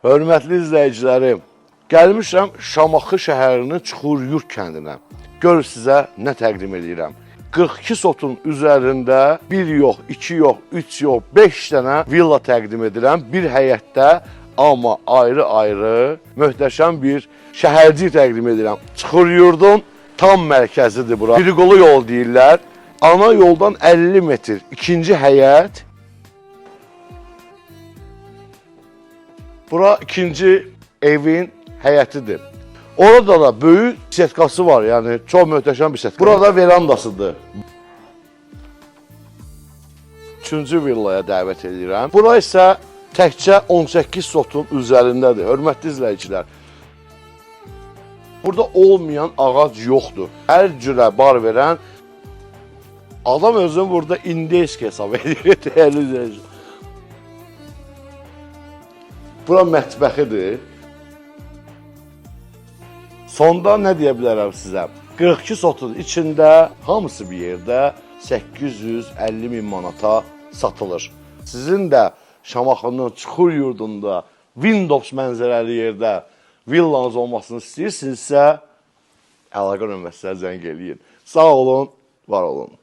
Hörmətli izləyicilərim, gəlmişəm Şamaxı şəhərinin Çuxuryurd kəndinə. Gör sizə nə təqdim edirəm. 42 sotun üzərində bir yox, iki yox, üç yox, 5 dənə villa təqdim edirəm. Bir həyətdə amma ayrı-ayrı möhtəşəm bir şəhərcik təqdim edirəm. Çuxuryurdun tam mərkəzidir bura. Biriqolu yol deyirlər. Ana yoldan 50 metr ikinci həyət. Bura ikinci evin həyətidir. Orada da böyük setkası var, yəni çox möhtəşəm bir setka. Burada verandasıdır. Üçüncü villaya dəvət edirəm. Bura isə təkcə 18 sotun üzərindədir. Hörmətli izləyicilər. Burada olmayan ağac yoxdur. Hər cürə bar verən adam özünü burada indeyski hesab edir. Dəyərli izləyicilər. Bura mətbəxidir. Sonda nə deyə bilərəm sizə? 42 sotun içində hamısı bir yerdə 850 min manata satılır. Sizin də Şamaxının Çuxur yurdunda Windows mənzərəli yerdə villanız olmasını istəyirsinizsə, əlaqə nömrəsinə zəng eləyin. Sağ olun, var olun.